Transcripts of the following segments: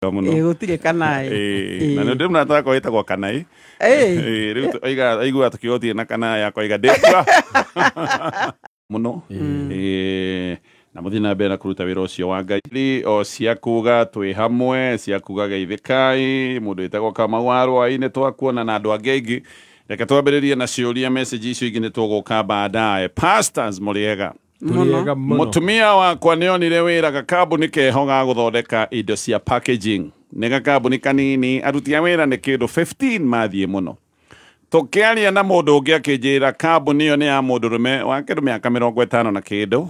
Muno. Ĩ, gũtirĩ kanaĩ. Ĩĩ, na nĩ ndĩ mũrata wakwa wĩtagwo Kanai. Ĩ. Ĩĩ, rĩu aiguaga tũkiuga na Kanai akoiga ndĩkua mũno. Ĩĩ, na mũthiĩ na mbere na kũruta wĩra ũcio wa Ngai. Ri o cia kuga twĩ hamwe, cia kuga geithĩkai, mũndũ wĩtagwo Kamau wa Rwai-inĩ twakuona na andũ angĩ aingĩ. Reke twambĩrĩrie na ciũria, message icio ingĩ nĩ tũgũka baadaye. Pastors, mũrĩega? Tũrĩega mũno. Mũtumia wakwa nĩ onire wĩra gakambuni keho ga gũthondeka indo cia packaging. Nĩ gakambuni kanini, aruti a wĩra nĩ kĩndũ 15 mathiĩ mũno. Tũkĩaria na mũndũ ũngĩ akĩnjĩra kambuni ĩyo nĩ ya mũndũrũme wa kĩndũ mĩaka 50 na kĩndũ,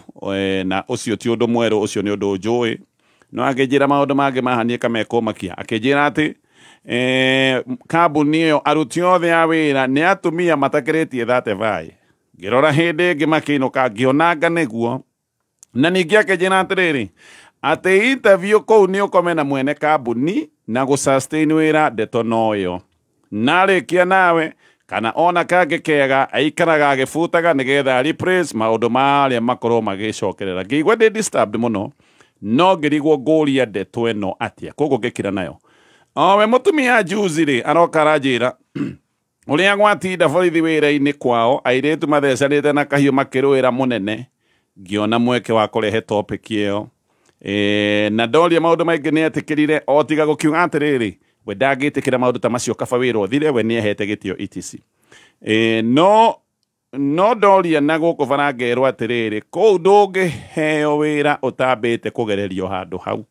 na ũcio ti ũndũ mwerũ, ũcio nĩ ũndũ njũĩ. No akĩnjĩra maũndũ mangĩ mahaniĩka mekũmakia. Akĩnjĩra atĩ kambuni ĩyo aruti othe a wĩra nĩ atumia matakĩrĩtie 35. Ngĩrora hĩndĩ ĩngĩ makĩinũka ngĩonanga nĩguo. Na ningĩ akĩnjĩra atĩrĩrĩ, atĩ interview kũu nĩ ũkome na mwene kambuni na gũ sustain wĩra ndeto no ĩyo. Narĩkia nawe kana ona kangĩ kega aikaraga agĩbutaga nĩgetha replace maũndũ marĩa makorwo magĩcokerera. Ngĩigua ndĩ disturbed mũno, no ngĩrigwo ngũria ndeto ĩno atĩa, koguo ngĩkira nayo. Owe mũtumia juzi rĩ aroka aranjĩra ũrĩa gwatinda borithi wĩra-inĩ kwao, airĩtu mathecanĩte na kahiũ makĩrũĩra mũnene. Ngĩona mweke wa kũrehe topic ĩyo. Na ndoria maũndũ maingĩ nĩ etĩkĩrire o tiga gũkiuga atĩrĩrĩ, we ndangĩtĩkĩra maũndũ ta macio, kaba wĩra ũthire, we nĩehete gĩtĩo etc. No ndoria na gũkũ bara ngerwo atĩrĩrĩ, kũu ndũngĩheo wĩra ũtambĩte kũgererio handũ hau.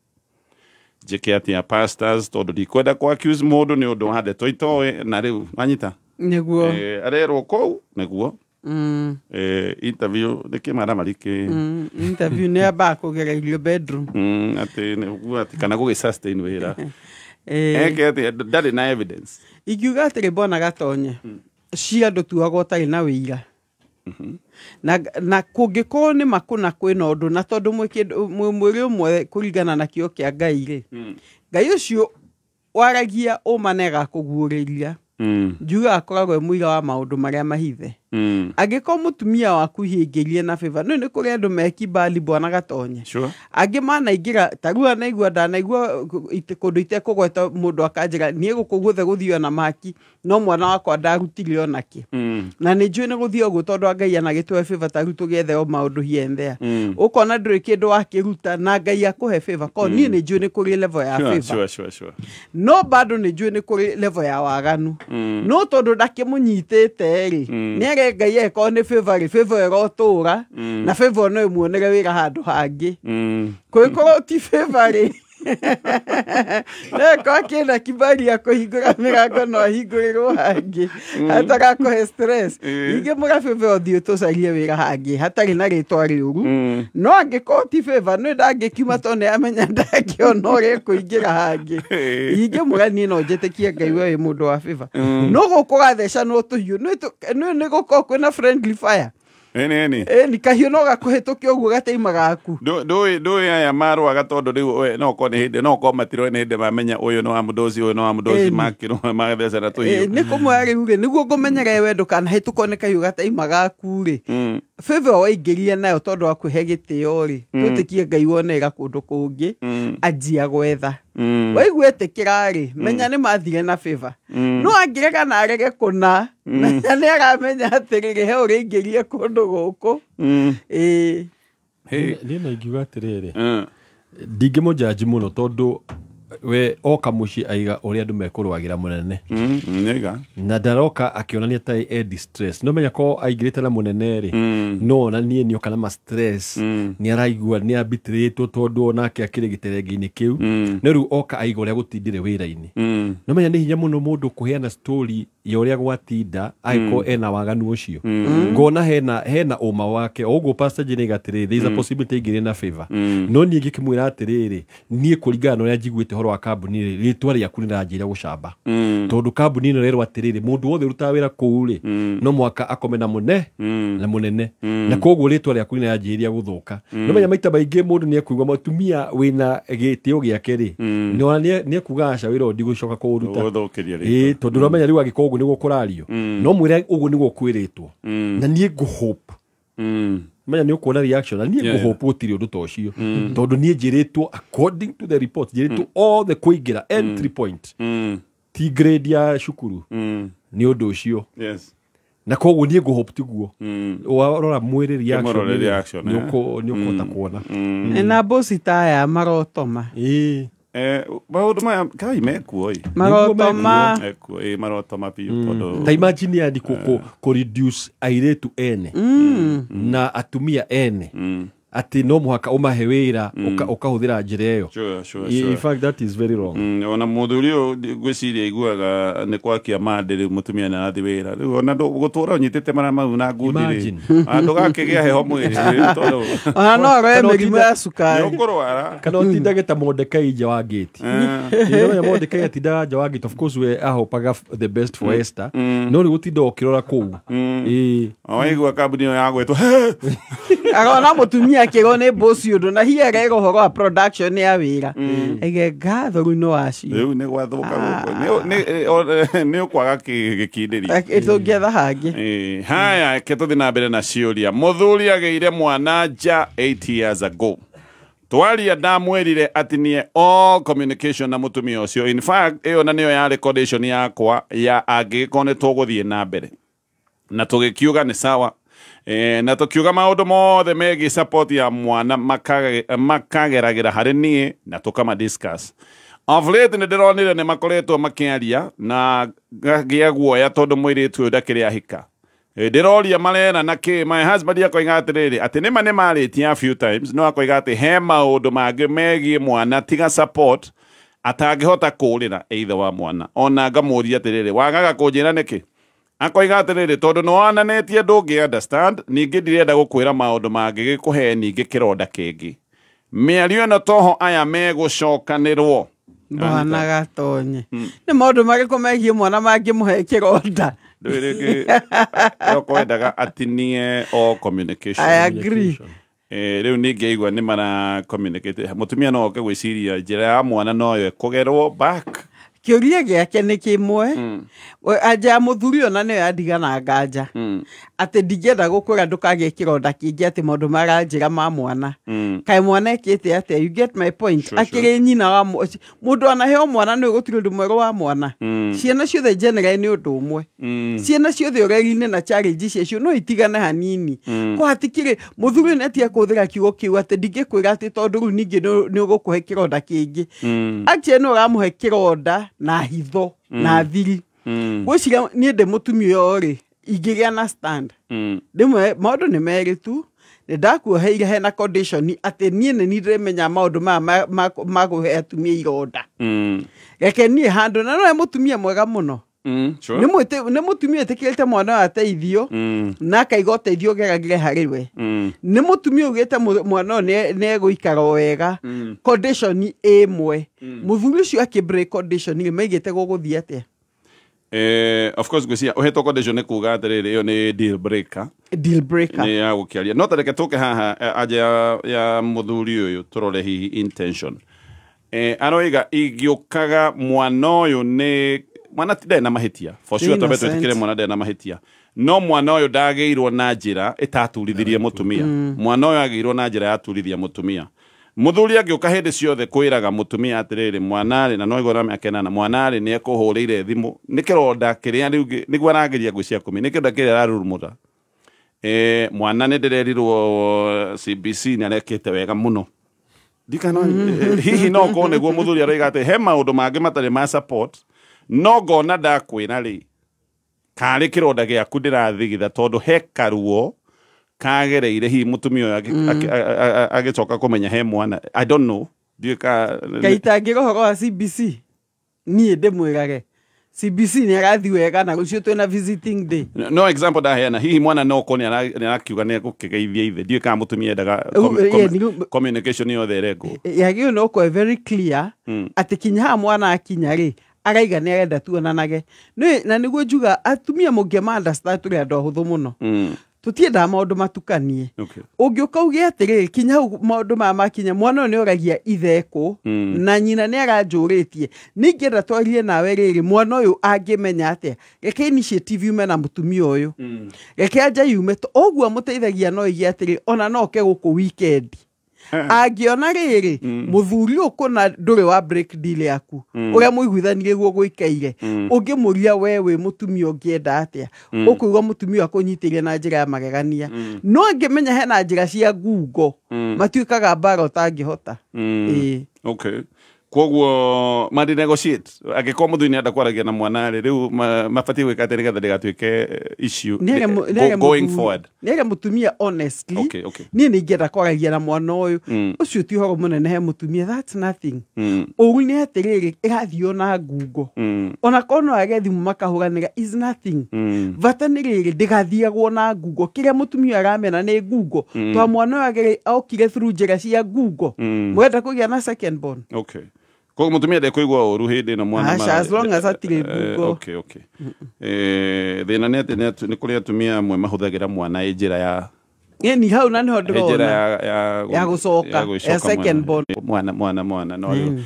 Njĩke atĩa pastors, tondũ ndikwenda kũ accuse mũndũ nĩ ũndũ wa ndeto itoĩ na rĩu wanyita? Nĩguo. Arerwo kũu nĩguo. Interview nĩ kĩmaramari kĩ Interview nĩ yambaga kũgererio bedroom. Atĩ nĩguo atĩ kana gũgĩ sustain wĩra. Eke atĩ ndarĩ na evidence. Ingiuga atĩrĩ mbona gatonye cia ndũtuagwo ũtarĩ na wĩira. Na kũngĩkorwo nĩ makũna kwĩna ũndũ, na tondũ mwĩ mwĩrĩ ũmwe kũringana na kĩo kĩa Ngai rĩ, Ngai ũcio waragia ũma na ĩgakũguũrĩria, njugaga akoragwo e mũira wa maũndũ marĩa mahithe. Angĩkorwo mũtumia waku hiingĩrie na favor, no nĩ kũrĩ andũ me kibali bwana gatonye. Angĩ manaingĩra ta rĩu anaigua ndanaigua kũndũ itekũgweta mũndũ akanjĩra niĩ gũkũ guothe gũthio na maki, no mwana wakwa ndarutire onakĩ. Na nĩ njũĩ nĩ gũthio ũguo tondũ Ngai anagĩtũhe favor ta rĩu tũgĩethe o maũndũ here and there. Ũkona ndũrĩ kĩndũ wakĩruta na Ngai akũhe favor. Korwo niĩ nĩ njũĩ nĩ kũrĩ level ya favor. Sure. No bado nĩ njũĩ nĩ kũrĩ level ya waganu. No tondũ ndakĩmũnyitĩte rĩ, nĩ are Ngai angĩkorwo nĩ favor rĩ, favor ĩrotũra, na favor no ĩmuonere wĩra handũ hangĩ. Kũngĩkorwo ti favor rĩ, no ĩkorwo kĩna kibali ya kũhingũra mĩrango no ahingũrĩrwo hangĩ hatagakũhe stress. Ningĩ mũra favor ũthiĩ tũcarie wĩra hangĩ hatarĩ na rĩtwa rĩũru. No angĩkorwo ti favor, nĩ ndangĩkiuma tondũ nĩ amenya ndangĩona ũrĩa ekũingĩra hangĩ. Ningĩ mũra niĩ no njĩtĩkie Ngai we wĩ mũndũ wa favor. No gũkũ gathecanwo tũhiũ, nĩ gũkorwo kwĩna friendly fire. Ĩni. Ĩni kahiũ no gakũhĩtũke ũguo gateima gaku. Ndũĩ aya marũaga tondũ rĩu we, no ũkorwo nĩ hĩndĩ, no ũkorwo matiroĩ nĩ hĩndĩ mamenya ũyũ nĩ wa mũndũ ũcio, ũyũ nĩ wa mũndũ ũcio, makĩrũa magathecana tũhiũ. Nĩ kũmwe rĩu rĩ, nĩguo ngũmenyere we ndũkanahĩtũkwo nĩ kahiũ gateima gaku rĩ. Favor waingĩrire nayo tondũ wa kwĩhe gĩtĩo rĩ, twĩtĩkie Ngai wone ĩra kũndũ kũngĩ, anjia gwetha. Waigua etĩkĩra rĩ, menya nĩ mathire na favor. No angĩrega na arege kũna, menya nĩ aramenya atĩrĩrĩ, he ũrĩa aingĩrire kũndũ gũkũ. Ĩĩ. Niĩ no ingiuga atĩrĩrĩ, ndingĩmũnjanji mũno tondũ we oka mũciĩ aiga ũrĩa andũ mekũrũagĩra mũnene. Nĩaiga. Na ndaroka akĩonania ta e distress. No menya korwo aingĩrĩte na mũnene rĩ, no onanie nĩ oka na ma stress. Nĩ araigua nĩ ambitĩrĩtwo tondũ onake akĩrĩ gĩterenge-inĩ kĩu. No rĩu oka aiga ũrĩa gũtindire wĩra-inĩ. No menya nĩ hinya mũno mũndũ kũheana story ya ũrĩa gwatinda angĩkorwo ena waganu ũcio. Ngona hena ũma wake. O ũguo Pastor Jane aiga atĩrĩrĩ, there is a possibility aingĩrire na favor. No niĩ ngĩkĩmwĩra atĩrĩrĩ, niĩ kũringana na ũrĩa njiguĩte ũhoro wa kambuni rĩ, rĩtwa rĩaku nĩranjĩra gũcamba. Tondũ kambuni ĩno ĩrerwo atĩrĩrĩ, mũndũ wothe ũrutaga wĩra kũu rĩ, no mũhaka akome na mũne, na mũnene. Na koguo rĩtwa rĩaku nĩranjĩrĩria gũthũka. No menya maita maingĩ mũndũ nĩekũigua mũtumia wĩna gĩtĩo gĩake rĩ, nĩ ekuga aca wĩra ũyũ ndigũcoka kũũruta. Gũthũkĩria rĩtwa. Ĩĩ, tondũ ũramenya rĩu angĩkorwo ũguo nĩguo kũrario. No mwĩre ũguo nĩguo kwĩrĩtwo. Na niĩ ngũ hope. Menya nĩ ũkuona reaction na niĩ ngũhope gũtirĩ ũndũ ta ũcio tondũ niĩ njĩrĩtwo according to the report njĩrĩtwo all the kũingĩra entry point ti grade ya cukuru nĩ ũndũ ũcio. Yes. Na koguo niĩ ngũhope tiguo warora mwĩrĩ Kĩmũrore reaction, reaction nĩ ũkũhota kuona. Na mboci ta aya marotoma. Ĩĩ. Maũndũ maya kai mekuo ĩ. Marotoma. Mekuo ĩ marotoma biũ tondũ Ta imagine yani kũ reduce airĩtu ene na atumia ene atĩ no mũhaka ũmahe wĩra ũkahũthĩra njĩra ĩyo. Sure, sure, In sure. fact that is very wrong. Ona mũthuri ũyũ ngwĩciria aiguaga nĩ kwakia mandĩ rĩu mũtumia nĩ arathiĩ wĩra rĩu ona gũtũra ũnyitĩte mara mau na ngundi rĩ Imagine. ndũgakĩgĩa heho mwĩrĩ tondũ Ona no aroe Kana mĩrimũ ũtinda- ya cukari. nĩ ũkũrwara. Kana ũtindage ta Mordekai nja wa gate. Nĩũramenya Mordekai atindaga nja wa gate, of course we ahopaga the best for Esther, no rĩu gũtinda ũkĩrora kũu. Ĩĩ. Waigua kambuni ĩyo yagwĩtwo Arona mũtumia akĩrwo nĩ mboci ũndũ na hihi arerwo ũhoro wa production ya wĩra. Aige ngatho rĩu nĩ wacio. rĩu nĩ gwathũka gũkũ nĩ ũkwaga gĩkindĩri. Tũngĩetha hangĩ. Haya reke tũthiĩ na mbere na ciũria. Mũthuri agĩire mwana nja 8 years ago. Twaria ndamwĩrire atĩ niĩ all communication na mũtumia ũcio. In fact ĩyo na nĩyo yarĩ condition yakwa ya angĩgĩkorwo nĩ tũgũthiĩ na mbere. Na tũgĩkiuga nĩ sawa. Na tũkiuga maũndũ mothe megiĩ support ya mwana makageragĩra harĩ niĩ na tũkama discuss. Of late nĩ ndĩronire nĩ makoretwo makĩaria na ngagĩa guoya tondũ mũirĩtu ũyũ ndakĩrĩ ahika. Ndĩroria marera na kĩ my husband akoiga atĩrĩrĩ atĩ nĩma nĩ marĩtie a few times no akoiga atĩ he maũndũ mangĩ megiĩ mwana tiga support atangĩhota kũũrĩra either wa mwana. Ona ngamũria atĩrĩrĩ wagaga kũnjĩra nĩkĩ? Akoiga atĩrĩrĩ tondũ nĩ wonanĩtie ndũngĩ understand ningĩ ndirenda gũkwĩra maũndũ mangĩ gĩkũhe ningĩ kĩronda kĩngĩ. Mĩario ĩno toho aya megũcokanĩrwo. Bwana Gatonye. Nĩ maũndũ marĩkũ megiĩ mwana mangĩmũhe kĩronda? Ndũĩ rĩngĩ okwendaga atinie all communication. I agree. Rĩu ningĩ aigua nĩ mara communicate. Mũtumia no oke gwĩciria njĩra ya mwana noyo ĩkũgerwo back. Kĩũria gĩake nĩ kĩmwe. Anja ya mũthuri ona nĩyo yandigana nganja. Atĩ ndingĩenda gũkwĩra ndũkagĩe kĩronda kĩngĩ atĩ maũndũ maranjĩra ma mwana. Kaĩ mwana ekĩte atĩa? You get my point. Sure, Akĩrĩ nyina wa mũndũ anaheo mwana nĩ gũtirĩ ũndũ mwerũ wa mwana. Ciana ciothe generally nĩ ũndũ ũmwe. Ciana ciothe ũreri-inĩ na challenge ciacio no itigane hanini. Kwa hatikĩrĩ mũthuri nĩ atige kũhũthĩra kiugo kĩu atĩ ndingĩkwĩra atĩ tondũ rĩu ningĩ nĩ ũgũkũhe kĩronda kĩngĩ. Actually nĩ ũramũhe kĩronda na hitho na thiri. Ngwĩciria niĩ ndĩ mũtumia ũyũ rĩ ingĩgĩa na stand. Rĩmwe maũndũ nĩ merĩ tu nĩ ndakuoheire hena condition atĩ niĩ nĩ niĩ ndĩrĩmenya maũndũ maya ma kũhe atumia ironda. Reke niĩ handũ na no mũtumia mwega mũno. Sure. Nĩ mũtumia ĩtĩkĩrĩte mwana ũyũ ateithio na akaiga ũteithio ũgeragĩre harĩ we. Nĩ mũtumia ugĩte mwana ũyũ nĩ egũikara o wega. Condition ĩmwe. Mũthuri ũcio akĩ break condition rĩ maigĩte gũgũthiĩ atĩa? Of course ngwĩciria ũhetwo condition nĩ kuga atĩrĩrĩ ĩyo nĩ deal breaker. Deal breaker. Nĩ ya gũkĩaria. No ta reke tũke haha anja ya mũthuri ũyũ tũrore hihi intention. Aroiga ingĩũkaga mwana ũyũ nĩ mwana ti ndarĩ na mahĩtia. For sure twambe Innocent. twĩtĩkĩre mwana ndarĩ na mahĩtia. No mwana ũyũ ndagĩirwo na njĩra ĩtaturithirie mũtumia. Mwana ũyũ agĩirwo na njĩra yaturithia mũtumia. Mũthuri angĩũka hĩndĩ ciothe kwĩraga mũtumia atĩrĩrĩ mwanarĩ na no igũra mĩaka ĩnana mwanarĩ nĩ ekũhũrĩire thimũ nĩ kĩronda kĩrĩa rĩu nĩguo arageria ngwĩciria kũmenya nĩ kĩronda kĩrĩa ararurumũra. Mwana nĩ ndĩrerirwo CBC nĩ arekĩte wega mũno. Ndikana hihi no korwo nĩguo mũthuri aroiga atĩ he maũndũ mangĩ matarĩ ma support no ngona ndakwĩra rĩ karĩ kĩronda gĩaku ndĩrathigitha tondũ he karuo kagereire hihi mũtumia ũyũ agĩcoka kũmenya he mwana. I don't know. Ndiũĩ ka Ngaitangĩra ũhoro wa CBC niĩ ndĩmwĩrage CBC nĩ arathiĩ wega na rũciũ twĩna visiting day. No example ndaheana hihi mwana no korwo nĩ arakiuga nĩ egũkĩgeithia ithe ndiũĩ kana mũtumia endaga communication yothe ĩrengwo. Yagĩrĩirwo nĩ gũkorwo very clear atĩ kinya haha mwana akinya rĩ araiga nĩ arenda tuonanage. Na nĩguo njuga atumia mũngĩma understand tũrĩ andũ ahũthũ mũno. Tũtiendaga maũndũ matukanie. Okay. Ũngĩũka uge atĩrĩrĩ, kinya hau maũndũ maya makinya, mwana ũyũ nĩ oragia ithe ekũ, na nyina nĩ aranjũrĩtie. Ningĩenda twarie nawe rĩrĩ, mwana ũyũ angĩmenya atĩa? Reke initiative yume na mũtumia ũyũ. Reke anja yume, ũguo amũteithagia no oige atĩrĩ, ona no oke gũkũ weekend. Angĩona rĩrĩ, mũthuri ũyũ kũna ndũrĩ wa break deal yaku, ũrĩa mũiguithanirie guo gũikaire, ũngĩmũria we wĩ mũtumia ũngĩenda atĩa, ũkũigua mũtumia ũyũ akũnyitĩire na njĩra ya magegania. No angĩmenya hena njĩra cia ngungo, matuĩkaga mbara ũtangĩhota. Ĩĩ. Okay. Koguo mandi negotiate angĩkorwo mũthuri nĩenda kwaragia na mwana rĩ, rĩu mabatiĩ gwĩka atĩa nĩgetha ndĩgatuĩke issue going forward? Nĩere mũtumia honestly, Okay. niĩ nĩ ingĩenda kwaragia na mwana ũyũ. Ũcio ti ũhoro mũnene he mũtumia, that's nothing. Ũru nĩ atĩrĩrĩ, ĩrathiĩ ona ngungo. Ona korwo no age thimũ makahũranĩra is nothing. Bata nĩ rĩrĩ, ndĩgathiagwo na ngungo. Kĩrĩa mũtumia aramena nĩ ngungo. Twa mwana ũyũ okire through njĩra cia ngungo. Mũrenda kũgĩa na second born. Okay. Koguo mũtumia ndekũigua ũru hĩndĩ ĩno mwana Aca, as long as hatirĩ ngungo. Okay. Thĩna nĩ atĩ nĩ kũrĩ atumia amwe mahũthagĩra mwana ĩ njĩra ya Ĩni hau na nĩho ĩ njĩra ndĩrona. ya Ya gũcoka, ya gũcoka ya second born. Mwana no rĩu.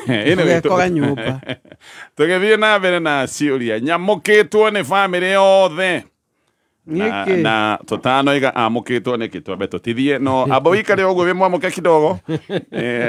Anyway, Ũgekora nyũmba. Tũgĩthiĩ na mbere na ciũria. Nyamũkĩtwo nĩ bamĩrĩ yothe. Na, Nĩkĩ? na tũtanoiga amũkĩtwo nĩkĩ, twambe tũtithie no amba wĩikare ũguo wĩ mwamũke kidogo,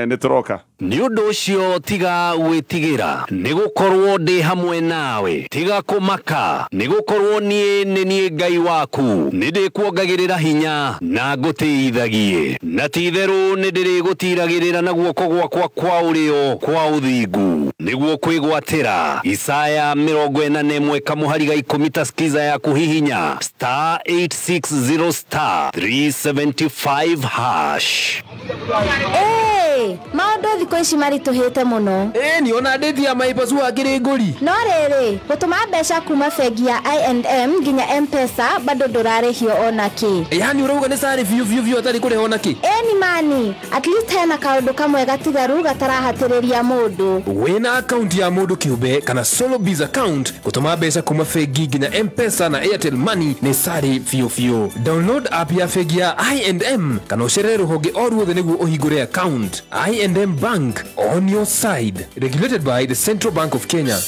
nĩ tũroka. Nĩ ũndũ ũcio tiga gwĩtigĩra, nĩ gũkorwo ndĩ hamwe nawe. Tiga kũmaka, nĩ gũkorwo niĩ nĩ niĩ Ngai waku. Nĩ ndĩkuongagĩrĩra hinya na ngũtĩithagie, na ti-itherũ nĩ ndĩrĩgũtiragĩrĩra na guoko gwakwa kwa ũrĩo kwa ũthingu, nĩguo kwĩgwatĩra. Isaya 41 kamũhari ga 10. Ta skiza ya kũhihinya star 860 star 375 hash. Ĩĩ, maũndũ thikũ ici maritũhĩte mũno. Ĩni ona ndĩti ya maipacu akĩrĩ ngũri. No rĩrĩ, gũtũma mbeca kuma bengi ya I&M nginya M-Pesa bado ndũrarĩhio ona kĩ. Yani ũrauga nĩ carĩ biũ biũ biũ atarĩ kũrĩha ona kĩ? Ĩni mani, at least hena kaũndũ kamwe gatigaru gatarahatĩrĩria mũndũ. Wĩna akaunti ya mũndũ kĩũmbe kana solo biz account, gũtũma mbeca kuma bengi nginya M-Pesa na Airtel Money nĩ carĩ biũ biũ. Download app ya bengi ya I&M kana ũcerere rũhonge o ruothe nĩguo ũhingũre account. I&M Bank, on your side. Regulated by the Central Bank of Kenya.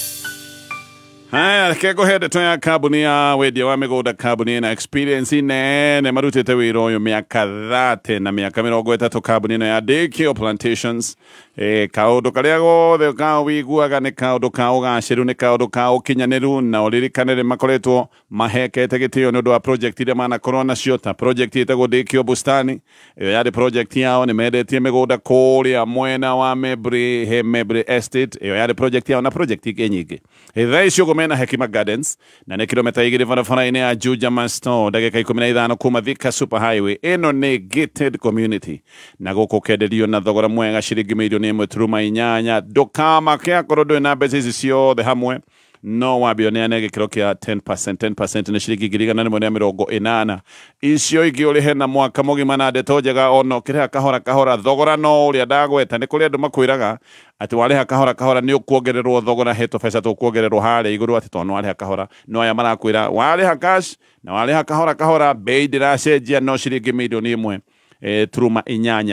Haya, reke ngũhe ndeto ya kambuni ya wendia wa mĩgũnda, kambuni ĩna experience nene, marutĩte wĩra ũyũ mĩaka 30 na mĩaka 30, kambuni ĩno ya Daycare Plantations. Kaũndũ karĩa gothe ka wĩiguaga nĩ kaũndũ ka ũgacĩru, nĩ kaũndũ ka ũkinyanĩru, na ũririkane nĩ makoretwo mahekete gĩtĩo nĩ ũndũ wa project iria manakorwo nacio, ta project ĩtagwo Daycare Bustani. Ĩyo yarĩ project yao, nĩ mendetie mĩgũnda kũrĩa mwena wa Mebri, he Mebri Estate. Ĩyo yarĩ project yao na project ingĩ nyingĩ. Thaa ici ũguo mena Hekima Gardens, na nĩ kilomita 2 barabara-inĩ ya Juja Masto, ndagĩka 15 kuma Thika Super Highway. Ĩno nĩ gated community na gũkũ kenderio na thogora mwega ciringi 1.8 million. Ndũkamake akorwo ndũrĩ na mbeca ici ciothe hamwe, no wambe ũneane gĩkĩro kĩa 10%. 10% nĩ ciringi 180,000. Icio ingĩ ũrĩhe na mwaka mũgima. Na ndeto njega, ona ũkĩrĩha kahora kahora, thogora no ũrĩa ndagweta. Nĩ kũrĩ andũ makwĩraga atĩ warĩha kahora kahora nĩ ũkuongererwo thogora, he tũbeca tũkuongererwo harĩa igũrũ atĩ tondũ warĩha kahora. No aya marakwĩra warĩha cash na warĩha kahora kahora, bei ndĩracenjia, no ciringi 1.8 million.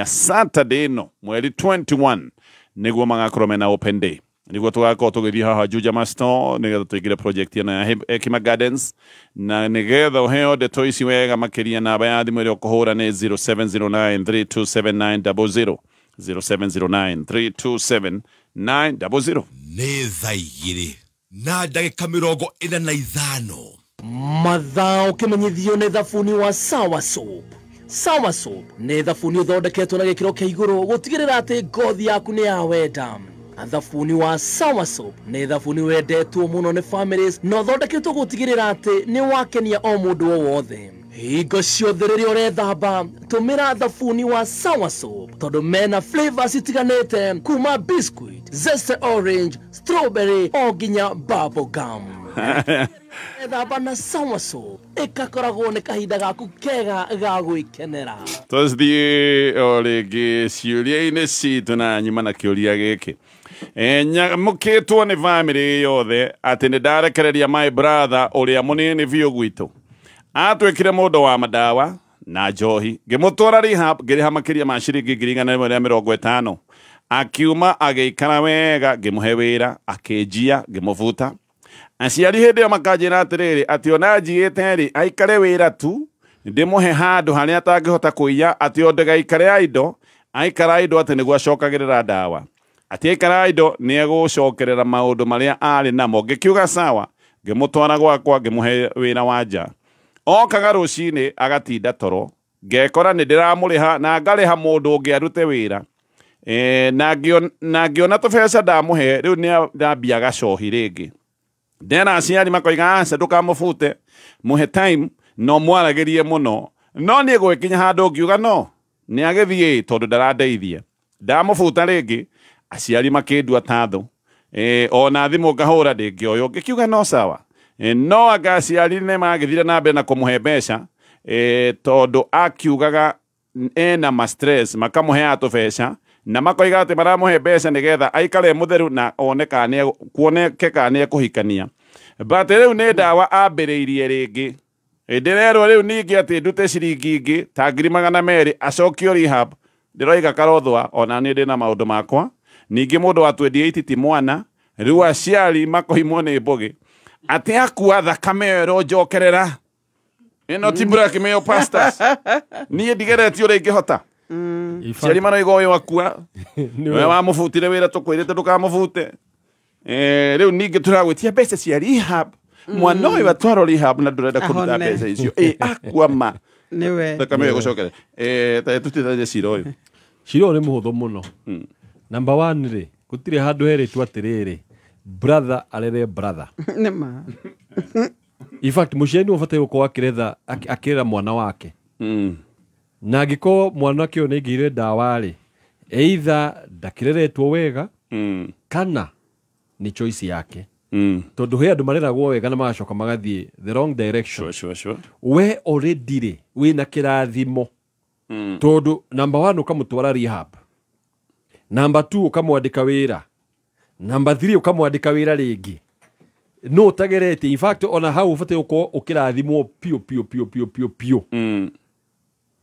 Saturday ĩno mweri 21 nĩguo magakorwo mena open day, nĩguo tũgakorwo tũgĩthiĩ haha Juja Masto nĩgetha tũingĩre project ĩno ya Hekima Gardens. Na nĩgetha ũheo ndeto ici wega makĩria, namba ya thimũ ĩrĩa ũkũhũra nĩ 0709 327900, 0709 327900. Nĩ thaa 2:45. Mathaa ũkĩmenyithio nĩ thabuni wa Sawa Soap. Sawa Soap nĩ thabuni ũthondeketwo na gĩkĩro kĩa igũrũ gũtigĩrĩra atĩ ngothi yaku nĩ ya wenda. Thabuni wa Sawa Soap nĩ thabuni wendetwo mũno nĩ families na ũthondeketwo gũtigĩrĩra atĩ nĩ wakenia o mũndũ o wothe. Hingo ciothe rĩrĩa ũrethamba, tũmĩra thabuni wa Sawa Soap tondũ mena flavors itiganĩte kuma biscuit, zeste, orange, strawberry o nginya bubble gum. Ethamba na Sawa Soap ĩgakoragwo nĩ kahinda gaku kega ga gwĩkenera. Tũthiĩ o rĩngĩ ciũria-inĩ citũ na nyuma na kĩũria gĩkĩ. Nyamũkĩtwo nĩ bamĩrĩ yothe atĩ nĩ ndarekereria my brother ũrĩa mũnini biũ gwitũ. Atuĩkire mũndũ wa madawa na njohi. Ngĩmũtwara rehab, ngĩrĩha makĩria ma ciringi 150,000. Akiuma agĩikara wega, ngĩmũhe wĩra, akĩnjia, ngĩmũbuta. Aciari hĩndĩ ĩyo makanjĩra atĩrĩrĩ, atĩ ona njiĩte rĩ, aikare wĩra tu, ndĩmũhe handũ harĩa atangĩhota kũiya, atĩ o ndĩgaikare indo, aikara indo atĩ nĩguo acokagĩrĩra ndawa. Atĩ aikara indo nĩ egũcokerera maũndũ marĩa arĩ namo. Ngĩkiuga sawa, ngĩmũtwara gwakwa, ngĩmũhe wĩra wa nja. Okaga rũcinĩ agatinda toro, ngekora nĩ ndĩramũrĩha na ngarĩha mũndũ ũngĩ arute wĩra. Na ngĩona tũbeca ndamũhe, rĩu nĩ ndambia gacohi rĩngĩ. Ndera aciari makoiga aca ndũkamũbute, mũhe time, no mwaragĩrie mũno. No niĩ gwĩkinya handũ ngiuga no, nĩ agĩthiĩ tondũ ndarandeithia. Ndamũbuta rĩngĩ, aciari makĩndua ta thũ. Ona thimũ ngahũra ndĩngĩoywo, ngĩkiuga no sawa. No anga aciari nĩ magĩthire na mbere na kũmũhe mbeca, tondũ akiugaga ena ma stress, makamũheaga tũbeca na makoiga atĩ maramũhe mbeca nĩgetha aikare mũtheru na one kana kuoneke kana nĩ ekũhikania. But rĩu nĩ ndawa ambĩrĩirie rĩngĩ. Ndĩrerwo rĩu ningĩ atĩ ndute ciringi ingĩ ta 200,000 acokio rehab. Ndĩroiga karothwa ona niĩ ndĩna maũndũ makwa. Ningĩ mũndũ wa 28 ti mwana, rĩu aciari makoimwo nĩ mbũgĩ. Atĩ akua thakame ĩyo ĩronjokerera. Ĩno ti blackmail pastors. Niĩ ndigeretie ũrĩa ingĩhota. Aciari maroiga ũyũ akua, we wamũbutire wĩra tũkwĩrĩte ndũkamũbute. Rĩu ningĩ tũragwĩtia mbeca cia rehab. Mwana ũyũ atwarwo rehab na ndũrenda kũruta mbeca icio. Akua ma. Nĩwe. Thakame ĩyo ĩgũcokere. Ta tũtithanie cira ũyũ. Cira ũyũ nĩ mũhũthũ mũno. Number 1 rĩ, gũtirĩ handũ herĩtwo atĩrĩrĩ, brother arere brother. Nĩ ma. In fact, mũciari nĩwe ũbataire gũkorwo akĩretha akĩrera mwana wake. Na angĩkorwo mwanake ũyũ nĩaingĩrire ndawa rĩ, either ndakĩreretwo wega, kana nĩ choice yake. Tondũ he andũ mareragwo wega na magacoka magathiĩ the wrong direction. Sure. We already rĩ, wĩna kĩrathimo. Tondũ number 1 ũkamũtwara rehab. Number 2 ũkamwandĩka wĩra. Number 3 ũkamwandĩka wĩra rĩngĩ. No ũtagerete. In fact, ona hau ũbataire gũkorwo ũkĩrathimwo piũ piũ piũ piũ piũ piũ.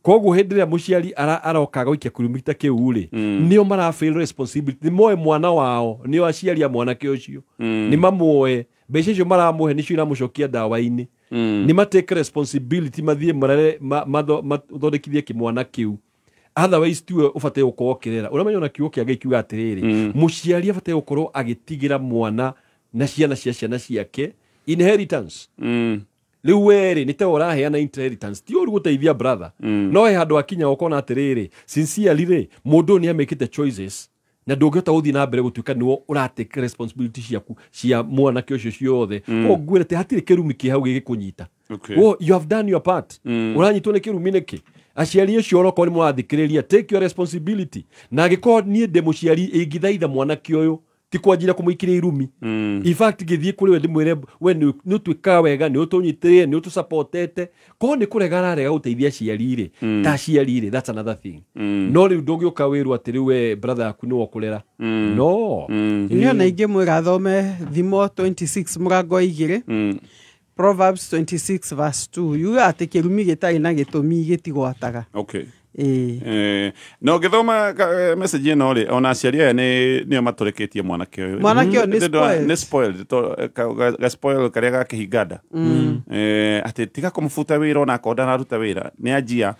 Koguo hĩndĩ ĩrĩa mũciari aroka gũikia kĩrumi ta kĩu rĩ, nĩo mara feel responsibility. Nĩ moe mwana wao, nĩo aciari a mwanake ũcio. Nĩ mamuoe, mbeca icio maramũhe nĩcio iramũcokia ndawa-inĩ. Nĩ ma take responsibility mathiĩ marere mathondekithie kĩmwana kĩu. Otherwise tiwe ũbataire gũkorwo ũkĩrera. Ũramenya ona kiugo kĩa Ngai kiuga atĩrĩrĩ, mũciari abataire gũkorwo agĩtigĩra mwana na ciana cia ciana ciake inheritance. Rĩu we rĩ, nĩ ta ũraheana inheritance, ti ũru gũteithia brother. No he handũ akinya ũkona atĩrĩrĩ, sincerely rĩ, mũndũ ũyũ nĩ amĩkĩte choices na ndũngĩhota gũthiĩ na mbere gũtuĩka nĩwe ũratake responsibility ciaku cia mwanake ũcio ciothe. Koguo ngwĩre atĩ hatirĩ kĩrumi kĩ hau gĩgĩkũnyita. Oh, you have done your part. Ũranyitwo nĩ kĩrumi nĩkĩ? Aciari acio onokorwo nĩ mũrathikĩrĩria, take your responsibility. Na angĩkorwo niĩ ndĩ mũciari ingĩthaitha mwanake ũyũ, ti kwanjira kũmũikĩria irumi. In fact, ngĩthiĩ kũrĩ we ndĩmwĩre, we nĩ ũtuĩkaga wega, nĩ ũtũnyitĩrĩire, nĩ ũtũsupportete. Korwo nĩ kũrega ararega gũteithia aciari rĩ, ta aciari rĩ, that's another thing. No rĩu ndũngĩũka wĩrwo atĩ rĩu we brother yaku nĩwe ũkũrera. No. Niĩ ona ingĩmwĩra athome Thimo 26 mũrango 2, Proverbs 26 verse 2, yuga atĩ kĩrumi gĩtarĩ na gĩtũmi gĩtigwataga. Okay. No ngĩthoma message ĩno rĩ, ona aciari aya nĩo matũrĩkĩtie mwanake ũyũ. Mwanake ũyũ nĩ spoiled. Nĩ spoiled, ga spoil karĩa gakĩhinganda. Atĩ tiga kũmũbuta wĩra ona akorwo ndararuta wĩra, nĩ anjia.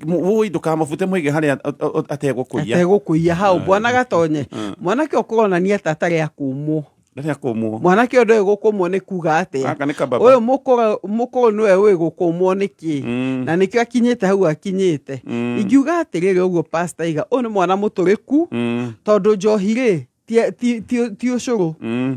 Woi ndũkamũbute mũige harĩa ategũkũiya. Ategũkũiya hau, bwana gatonye. Mwanake ũyũ kũronania ta atarĩ akũmwo. Ndarĩ akũmwo. Mwanake ũyũ ndoĩ gũkũmwo nĩ kuga atĩa. Gaka nĩ kababa. Ũyũ mũkũrũ nĩwe ũĩ gũkũmwo nĩkĩ. Na nĩkĩo akinyĩte hau akinyĩte. Ingiuga atĩrĩrĩ ũguo pastor iga, ũyũ nĩ mwana mũtũrĩku, tondũ njohi rĩ, ti ũcũrũ.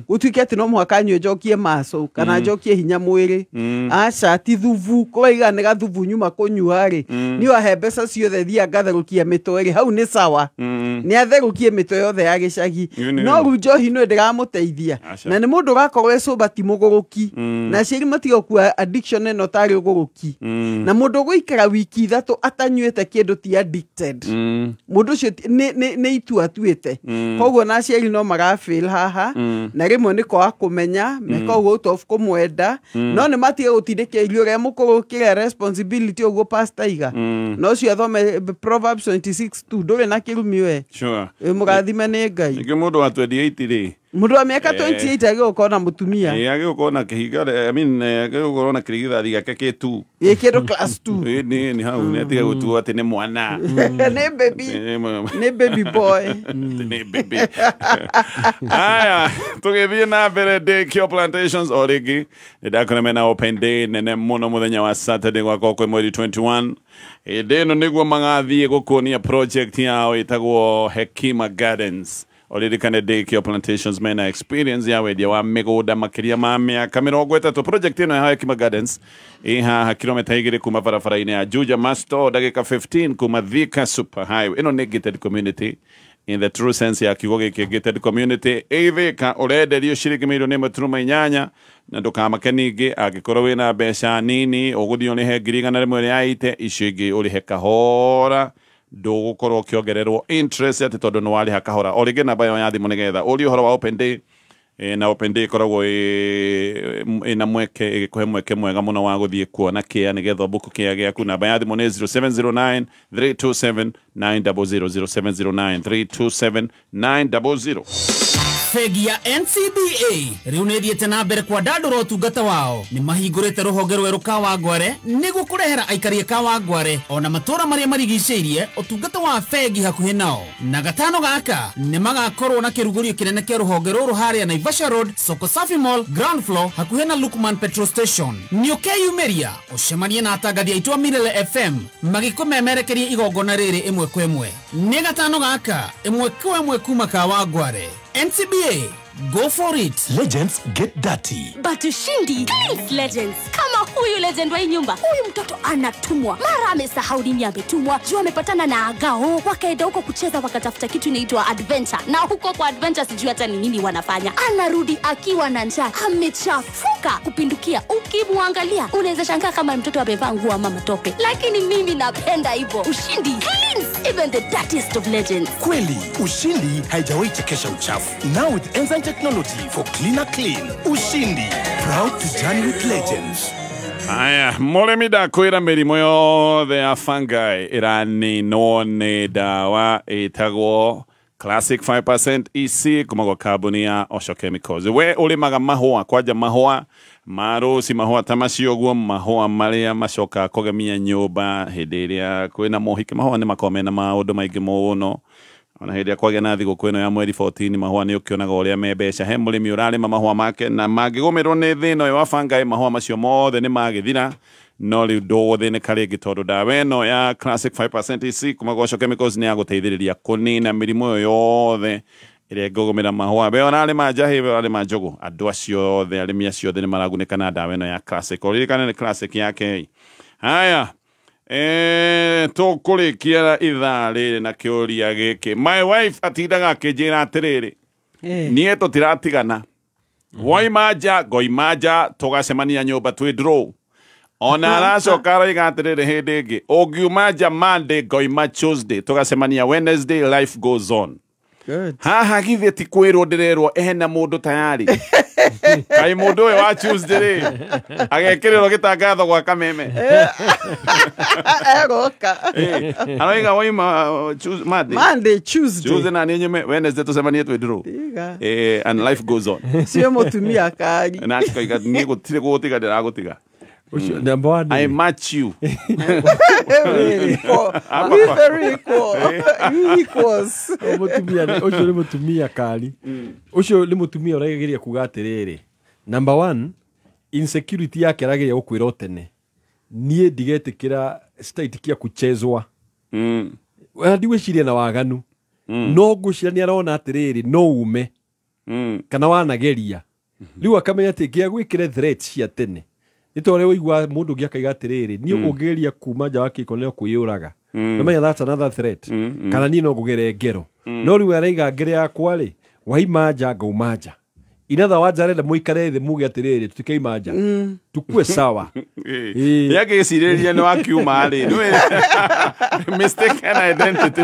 Gũtuĩke atĩ no mũhaka nyue njokie maco kana njokie hinya mwĩrĩ. Aca, ti thubu. Kũraiga nĩ gathubu nyuma kũnyua rĩ, niĩ wahe mbeca ciothe thiaga ngatherũkia mĩtwe rĩ, hau nĩ sawa. Nĩ atherũkie mĩtwe yothe ya gĩcagi. No rĩu njohi nĩyo ndĩramũteithia. Na nĩ mũndũ ũrakorwo e sober ti mũgũrũki. Na aciari matige gũkua addiction ĩno tarĩ ũgũrũki. Na mũndũ ũgũikara wiki 3 atanyuĩte kĩndũ ti addicted. Mũndũ ũcio nĩ itua atuĩte. Koguo na aciari Isiraeli no magafail haha na rĩmwe nĩ kwaga kũmenya meka ũguo out of kũmwenda no nĩ matige gũtindĩkĩrĩrio ũrĩa mũkũrũ kĩrĩa responsibility ũguo pastor iga no ũcio athome Proverbs 26:2 ndũrĩ na kĩrumi we. Sure. Wĩ mũrathime nĩ Ngai. Ningĩ mũndũ wa 28 rĩ, Mũndũ wa mĩaka 28 agĩgũkorwo na mũtumia. Ĩ agĩgũkorwo na kĩhinga, I mean, agĩgũkorwo na kĩrigithathi gĩake kĩ tu. Gĩ kĩndũ class 2. Ĩ nĩ hau nĩ atige gũtuo atĩ nĩ mwana. Nĩ baby. Nĩ baby boy. Nĩ baby. Aya, tũgĩthiĩ na mbere Daycare Plantations o rĩngĩ nĩ ndakora mena open day nene mũno mũthenya wa Saturday gwakwa kwĩ mweri 21. Hĩndĩ ĩno nĩguo magathiĩ gũkuonia project yao ĩtagwo Hekima Gardens. Oririkane Daycare Plantations mena experience ya wendia wa mĩgũnda makĩria ma mĩaka 30. Project ĩno ya Hekima Gardens ĩ haha kilomita 2 kuma barabara-inĩ ya Juja Masto, ndagĩka 15 kuma Thika Super Highway. Ĩno nĩ gated community in the true sense ya kiugo gĩkĩ, gated community. Ĩ Thika ũrenderio ciringi 1.8 million na ndũkamake ningĩ angĩkorwo wĩna mbeca nini ũgũthiĩ ũrĩhe 180,000, icio ingĩ ũrĩhe kahora, ndũgũkorwo ũkĩongererwo interest atĩ tondũ nĩ warĩha kahora. O rĩngĩ namba ĩyo ya thimũ nĩgetha ũrie ũhoro wa open day. Na open day ĩkoragwo ĩna mweke, ĩgĩkũhe mweke mwega mũno wa gũthiĩ kuona kĩa nĩgetha ũbuku kĩa gĩaku. Namba ya thimũ nĩ 0709 327 900, 0709 327 900. Bengi ya NCBA rĩu nĩ ĩthiĩte na mbere kwandandũra ũtungata wao. Nĩ mahingũrĩte rũhonge rwerũ Kawangware nĩguo kũrehera aikari a Kawangware ona matũũra marĩa marigicĩirie ũtungata wa bengi hakuhĩ nao. Na gatano gaka nĩ magakorwo na kĩrugũrio kĩnene kĩa rũhonge rũrũ harĩa Naivasha Road, Soko Safi Mall, ground floor, hakuhĩ na Lukman Petrol Station. Nĩ ũkeyumĩria ũcemanie na atangathi aitũ a Milele FM magĩkũmemerekeria igongona rĩrĩ ĩmwe kwa ĩmwe. Nĩ gatano gaka ĩmwe kwa ĩmwe kuma Kawangware. NCBA, go for it. Legends get dirty. But Ushindi cleans legends. Kama huyu legend wa hii nyumba, huyu mtoto anatumwa. Mara amesahau nini ametumwa. Juu amepatana na Agao, wakaenda huko kucheza wakatafuta kitu inaitwa adventure. Na huko kwa adventure sijui hata ni nini wanafanya. Anarudi akiwa na njaa, amechafuka kupindukia. Ukimwangalia unaweza shangaa kama mtoto amevaa nguo ama matope. Lakini mimi napenda hivyo. Ushindi cleans even the dirtiest of legends. Kweli, Ushindi haijawahi chekesha uchafu. Now with enzyme technology for cleaner clean. Ushindi, proud to journey with legends. Aya, mũrĩmi ndakwĩra mĩrimũ yothe ya fungi ĩraninwo nĩ ndawa ĩtagwo Classic 5% EC kuma kwa kambuni ya Osho Chemicals. We ũrĩmaga mahũa, kwanja mahũa marosi, mahũa ta macio ũguo, mahũa marĩa macokaga kũgemia nyũmba hĩndĩ ĩrĩa kwĩna mohiki. Mahũa nĩ makoragwo mena maũndũ maingĩ mũno. Ona hĩndĩ ĩrĩa kwagĩa na thigũkũ ĩno ya mweri 14, mahũa nĩ ũkĩonaga ũrĩa me mbeca. He mũrĩmi ũrarĩma mahũa make na mangĩgũmĩrwo nĩ thĩna ũyũ wa fungi, mahũa macio mothe nĩ magĩthira, no rĩu ndũgũthĩnĩka rĩngĩ tondũ ndawa ĩno ya Classic 5% EC kuma kwa Osho Chemicals nĩ yagũteithĩrĩria kũnina mĩrimũ ĩyo yothe ĩrĩa ĩngũgũmĩra mahũa. We ũrarĩma njahĩ, we ũrarĩma njũgũ, andũ acio othe, arĩmi acio othe nĩ maragunĩka na ndawa ĩno ya Classic. Ũririkane nĩ Classic yake. Haya, tũkũrĩkia ithaa rĩrĩ na kĩũria gĩkĩ. My wife atindaga akĩnjĩra atĩrĩrĩ, niĩ tũtiratigana, woima nja ngoima nja, tũgacemania nyũmba twĩ draw. Ona aracoka araiga atĩrĩrĩ, hĩndĩ ĩngĩ ũngiuma nja Monday ngoima Tuesday, tũgacemania Wednesday, life goes on. Good. Haha githĩ ti kwĩrwo ndĩrerwo ena mũndũ tayari? Kaĩ mũndũ ũyũ wa Tuesday rĩ agekĩrĩrwo gĩtangatho gwa kameme? Eroka. Aroiga woima Monday. Monday, Tuesday. Tuesday na niĩ nyume Wednesday, tũcemanie twĩ draw. Tiga. And life goes on. Cio mũtumia kari. Na akaiga niĩ gũtirĩ gũgũtiga ndĩragũtiga. Ũcio number one. I match you. Very equal. We very equal. You equals. Mũtumia ũcio nĩ mũtumia kari, ũcio nĩ mũtumia ũrageria kuga atĩrĩrĩ, number one, insecurity yake arageria gũkwĩra o tene, niĩ ndigetĩkĩra sitaitikia kuchezwa. Ona ndigwĩciria na waganu, no ngwĩciria nĩ arona atĩrĩrĩ, no ume kana wanageria rĩu akamenya atĩ ngĩa gwĩkĩre threat cia tene, nĩ ta ũrĩa ũigua mũndũ ũngĩ akaiga atĩrĩrĩ, niĩ ũngĩgeria kuma nja wa kĩhiko no kwĩyũraga. Namenya that's another threat, kana niĩ no ngũgere ngero. No rĩu araiga ngere yakwa rĩ, waima nja ngauma nja. In other words, arenda mũikare thĩ muge atĩrĩrĩ, tutikaima nja, tukue sawa. Ĩĩ. Agĩcirĩria nĩ wakiuma rĩ, mistaken identity.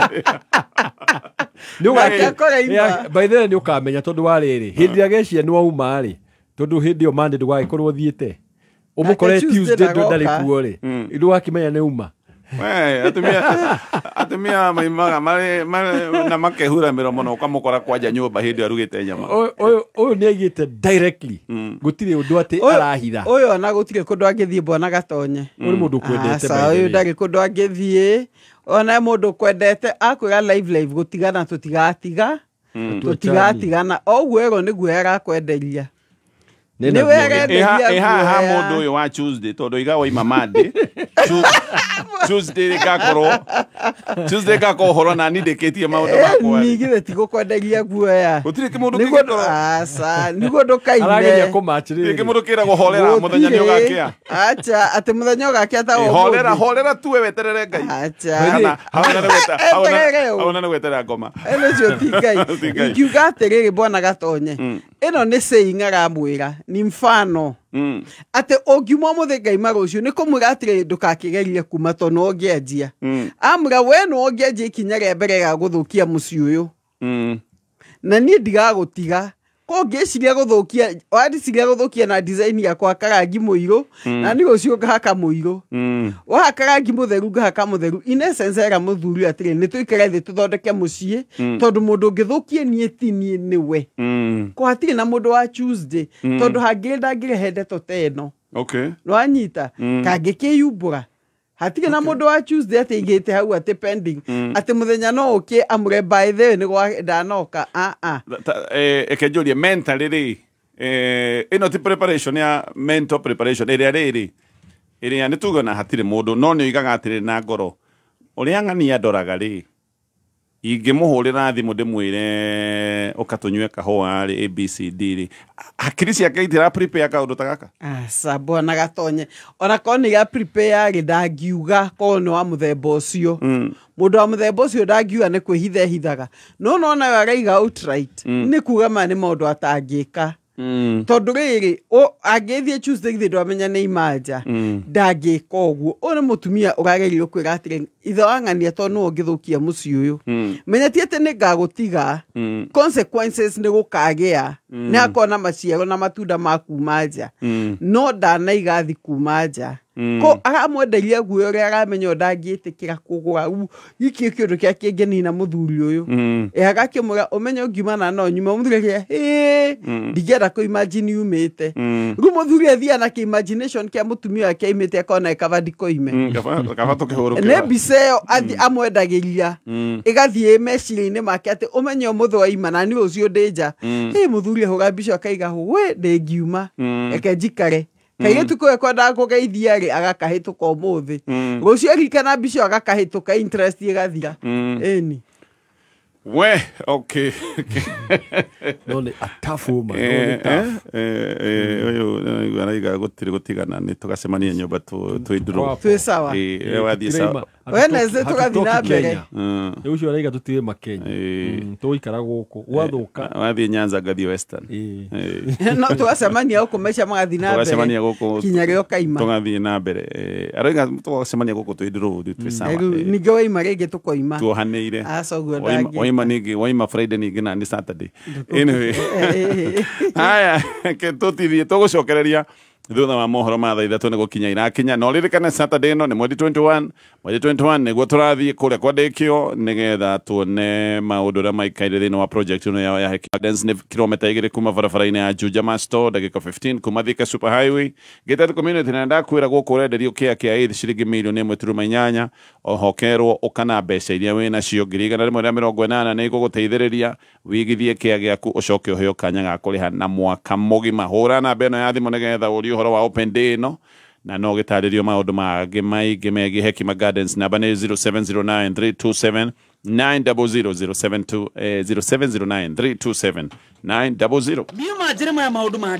By the way nĩ ũkamenya tondũ wa rĩrĩ hĩndĩ ĩrĩa gecia nĩ wauma rĩ tondũ hĩndĩ ĩyo Monday ndũgagĩkorwo ũthiĩte ũmũkore Tuesday ndarĩ kuo rĩ ndũgakĩmenya nĩ uma. We atumia maimaga na makehura mĩromo na ũkamũkora kwanja nyũmba hĩndĩ arugĩte nyama. Ũyũ nĩ aigĩte directly gũtirĩ ũndũ atĩ arahitha. Ũyũ ona gũtirĩ kũndũ angĩthiĩ bwana Gatonye. Ũyũ nĩ mũndũ ũkwendete. Ũyũ ndarĩ kũndũ angĩthiĩ ona mũndũ ũkwendete akwĩra live gũtigana tũtigatiga tũtigatigana o ũguo erwo nĩguo arakwenderia. Ĩhaha mũndũ ũyũ wa Tuesday tondũ iga waima Monday Tuesday ngakorwo Tuesday ngakorwo horo na ni ndĩkĩtie maũndũ makwa. Ningĩ tigũkwenderia guoya. Gũtirĩ kĩmũndũ kĩngĩkorwo. Aca nĩguo ndũkaime. Arageria kũmatch rĩrĩ. Kĩmũndũ kĩragwo horera mũthenya nĩ ũgakĩa. Acha atĩ mũthenya ũgakĩa ta ũmũthĩ. Horera horera tuwe weterere Ngai. Acha. Hauna nĩ gweterera ngoma. Ĩno cio ti Ngai. Ingiuga atĩrĩrĩ bwana Gatonye. Ĩno nĩ saying aramwĩra ni mfano. Atĩ ũngiuma ũmũthĩ ngaima rũciũ nĩ kũmwĩra atĩrĩrĩ ndũgakĩgerie kuma tondũ no ũngĩanjia. Amwĩra we no ũngĩanjia ikinya rĩa mbere rĩa gũthũkia mũciĩ ũyũ. Na niĩ ndigagũtiga. Ko ngĩciria gũthũkia wandiciria gũthũkia na design yakwa karangi mũirũ na niĩ rũciũ ngahaka mũirũ. Wahaka rangi mũtheru ngahaka mũtheru. In essence era mũthuri atĩrĩ nĩ tũikare thĩ tũthondeke mũciĩ tondũ mũndũ ũngĩthũkie niĩ ti niĩ nĩwe. Ko hatirĩ na mũndũ wa Tuesday tondũ hangĩrĩ ndangĩrehe ndeto ta ĩno. Okay. Nĩwanyita kangĩkĩyumbũra hatirĩ na mũndũ wa Tuesday atĩ aigĩte hau atĩ pending atĩ mũthenya no ũkĩ amũre by the way nĩ ndanoka. Eke njũrie mentally rĩ ĩno ti preparation ya mental preparation ĩrĩa rĩrĩ ĩrĩa nĩ tuge na hatirĩ mũndũ no nĩ ũigaga atĩrĩ na ngoro ũrĩa ng'ania ndoraga rĩ ingĩmũhũrĩra thimũ ndĩmwĩre ũka tũnyue kahũa rĩ ABCD rĩ hakiri ciake itira prepare kaũndũ ta gaka. Aca bwana Gatonye ona korwo nĩ prepare rĩ ndangiuga korwo nĩ wa mũthemba ũcio. Mũndũ wa mũthemba ũcio ndangiuga nĩ kwĩhitha ehithaga no nona we araiga outright nĩ kuga maya nĩ maũndũ atangĩka. Tondũ rĩrĩ angĩthiĩ Tuesday githĩ ndwamenya nĩ imanja ndangĩka ũguo. Ũyũ nĩ mũtumia ũragerio kwĩra atĩrĩ ithe wa ng'ania tondũ nĩwe ũngĩthũkia mũciĩ ũyũ. Menya ti atĩ nĩ ngagũtiga consequences nĩ gũkagĩa nĩ hakorwo na maciaro na matunda ma kuma nja no ndanaiga thi kuma nja. Ko aramwenderia guoya ũrĩa aramenya ndangĩtĩkĩra kũgũra rĩu gĩkĩ kĩũndũ kĩrĩa kĩngĩnina mũthuri ũyũ. Agakĩmwĩra ũmenye ũngiuma no nyuma mũthuri akĩra hĩ ndingĩenda kũ imagine yumĩte. Rĩu mũthuri athiaga na kĩ imagination kĩa mũtumia wake aimĩte akona kaba ndikoime. Kaba tũkĩhũrũkĩra. Nĩ mbica ĩyo amwendagĩria ĩgathiĩ meciria-inĩ make atĩ ũmenye ũmũthĩ waima na niĩ rũciũ ndĩ nja. Hĩ mũthuri ahũra mbica akaiga we ndĩngiuma reke njikare. Kairĩtu kũrĩa kwendaga kũgeithia rĩ agakahĩtũka ũmũthĩ. Rũciũ aririkana mbica agakahĩtũka interest ĩgathira. Ĩni. We okay. No nĩ a tough woman. No nĩ tough. Ũyũ araiga gũtirĩ gũtigana nĩ tũgacemania nyũmba twĩ Twĩ sawa. Wathiĩ sawa. Wednesday tũgathiĩ na mbere. Rĩu ũcio araiga tũtirĩ Makenya. Tũgũikara gũkũ gwathũka. Wathiĩ Nyanza ngathiĩ Western. No tũgacemania gũkũ maica magathiĩ na mbere. Tũgacemania gũkũ kinya rĩo kaima. Tũgathiĩ na mbere. Araiga tũgacemania gũkũ twĩ draw twĩ sawa. Ningĩ waima rĩngĩ tũkoima. Tuohanĩire. Aca ũguo ndangĩ. Waima ningĩ waima Friday ningĩ na nĩ Saturday. Anyway. Haya ke tũtithie tũgũcokereria thutha wa mohoro ma thaa ithatũ nĩ gũkinya irakinya no ririkane Saturday ĩno nĩ mweri 21 mweri 21 nĩguo tũrathiĩ kũrĩa kwandĩkio nĩgetha tuone maũndũ ũrĩa maikaire thĩinĩ wa project ĩno yao ya Hekima Gardens. Nĩ kilomita 2 kuma barabara-inĩ ya Juja Masto, ndagĩka 15 kuma Thika Super Highway Gated Community. Na ndakwĩra gũkũ ũrenderio kĩa kĩa ciringi milioni 1.8 oho kerwo ũkana mbeca iria wĩnacio 180,000 nĩ igũgũteithĩrĩria wigithie kĩa gĩaku ũcoke ũheo kanya ga kũrĩha na mwaka mũgima. Hũra namba ĩno ya thimũ nĩgetha ũrie ũhoro wa open day ĩno na no gĩtarĩrio maũndũ mangĩ maingĩ megiĩ Hekima Gardens. Namba nĩ 0709 327 900 072 0709 327 900. Niĩ manjĩre maya maũndũ ma